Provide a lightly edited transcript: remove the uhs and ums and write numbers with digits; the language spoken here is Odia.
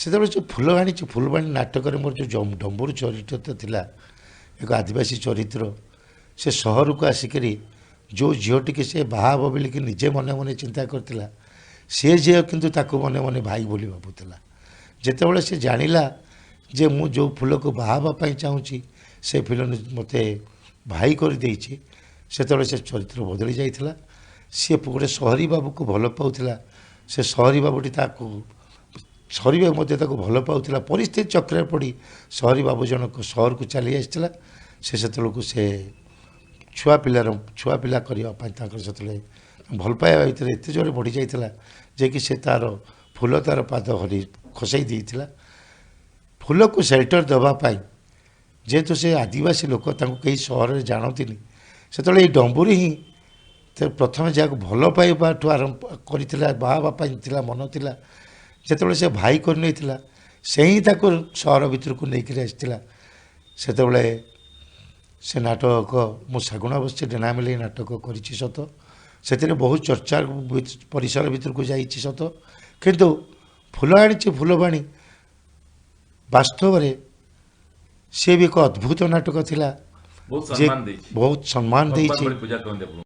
ସେତେବେଳେ ଯେଉଁ ଫୁଲ ଆଣିଛି ଫୁଲବାଣୀ ନାଟକରେ ମୋର ଯେଉଁ ଡମ୍ବୁରୁ ଚରିତ୍ରଟା ଥିଲା, ଏକ ଆଦିବାସୀ ଚରିତ୍ର, ସେ ସହରକୁ ଆସିକରି ଯେଉଁ ଝିଅଟିକି ସେ ବାହା ହେବ ବୋଲିକି ନିଜେ ମନେ ମନେ ଚିନ୍ତା କରିଥିଲା, ସେ ଝିଅ କିନ୍ତୁ ତାକୁ ମନେ ମନେ ଭାଇ ବୋଲି ଭାବୁଥିଲା। ଯେତେବେଳେ ସେ ଜାଣିଲା ଯେ ମୁଁ ଯେଉଁ ଫୁଲକୁ ବାହା ହେବା ପାଇଁ ଚାହୁଁଛି ସେ ଫୁଲ ମୋତେ ଭାଇ କରିଦେଇଛି, ସେତେବେଳେ ସେ ଚରିତ୍ର ବଦଳି ଯାଇଥିଲା। ସିଏ ଗୋଟେ ସହରୀ ବାବୁକୁ ଭଲ ପାଉଥିଲା। ସେ ସହରୀ ବାବୁଟି ତାକୁ, ସହରୀ ବାବୁ ମଧ୍ୟ ତାକୁ ଭଲ ପାଉଥିଲା। ପରିସ୍ଥିତି ଚକ୍ରରେ ପଡ଼ି ସହରୀ ବାବୁ ଜଣକ ସହରକୁ ଚାଲି ଆସିଥିଲା। ସେ ସେତେବେଳକୁ ସେ ଛୁଆ ପିଲାର ଛୁଆ ପିଲା କରିବା ପାଇଁ ତାଙ୍କର ସେତେବେଳେ ଭଲ ପାଇବା ଭିତରେ ଏତେ ଜୋରେ ବଢ଼ିଯାଇଥିଲା ଯେ କି ସେ ତା'ର ଫୁଲ ତା'ର ପାଦ ହରି ଖସେଇ ଦେଇଥିଲା। ଫୁଲକୁ ସେଲ୍ଟର ଦେବା ପାଇଁ, ଯେହେତୁ ସେ ଆଦିବାସୀ ଲୋକ, ତାଙ୍କୁ କେହି ସହରରେ ଜାଣନ୍ତିନି, ସେତେବେଳେ ଏଇ ଡମ୍ବୁରି ହିଁ ପ୍ରଥମେ ଯାହାକୁ ଭଲ ପାଇବାଠୁ ଆରମ୍ଭ କରିଥିଲା, ବାହା ହେବା ପାଇଁ ଥିଲା ମନ ଥିଲା, ଯେତେବେଳେ ସେ ଭାଇ କରିନେଇଥିଲା, ସେ ହିଁ ତାକୁ ସହର ଭିତରକୁ ନେଇକରି ଆସିଥିଲା। ସେତେବେଳେ ସେ ନାଟକ ମୁଁ ଶାଗୁଣା ବସ୍ତି ଡେଣା ମେଲେଇ ନାଟକ କରିଛି ସତ, ସେଥିରେ ବହୁତ ଚର୍ଚ୍ଚା ପରିସର ଭିତରକୁ ଯାଇଛି ସତ, କିନ୍ତୁ ଫୁଲ ଆଣିଛି ଫୁଲବାଣୀ ବାସ୍ତବରେ ସିଏ ବି ଏକ ଅଦ୍ଭୁତ ନାଟକ ଥିଲା। ବହୁତ ଯେ ସମ୍ମାନ ଦେଇଛି। ବହୁତ ସମ୍ମାନ ଭଗବାନ ଦେଇଛି। ଭଳି ପୂଜା କରନ୍ତି ଆପଣଙ୍କୁ।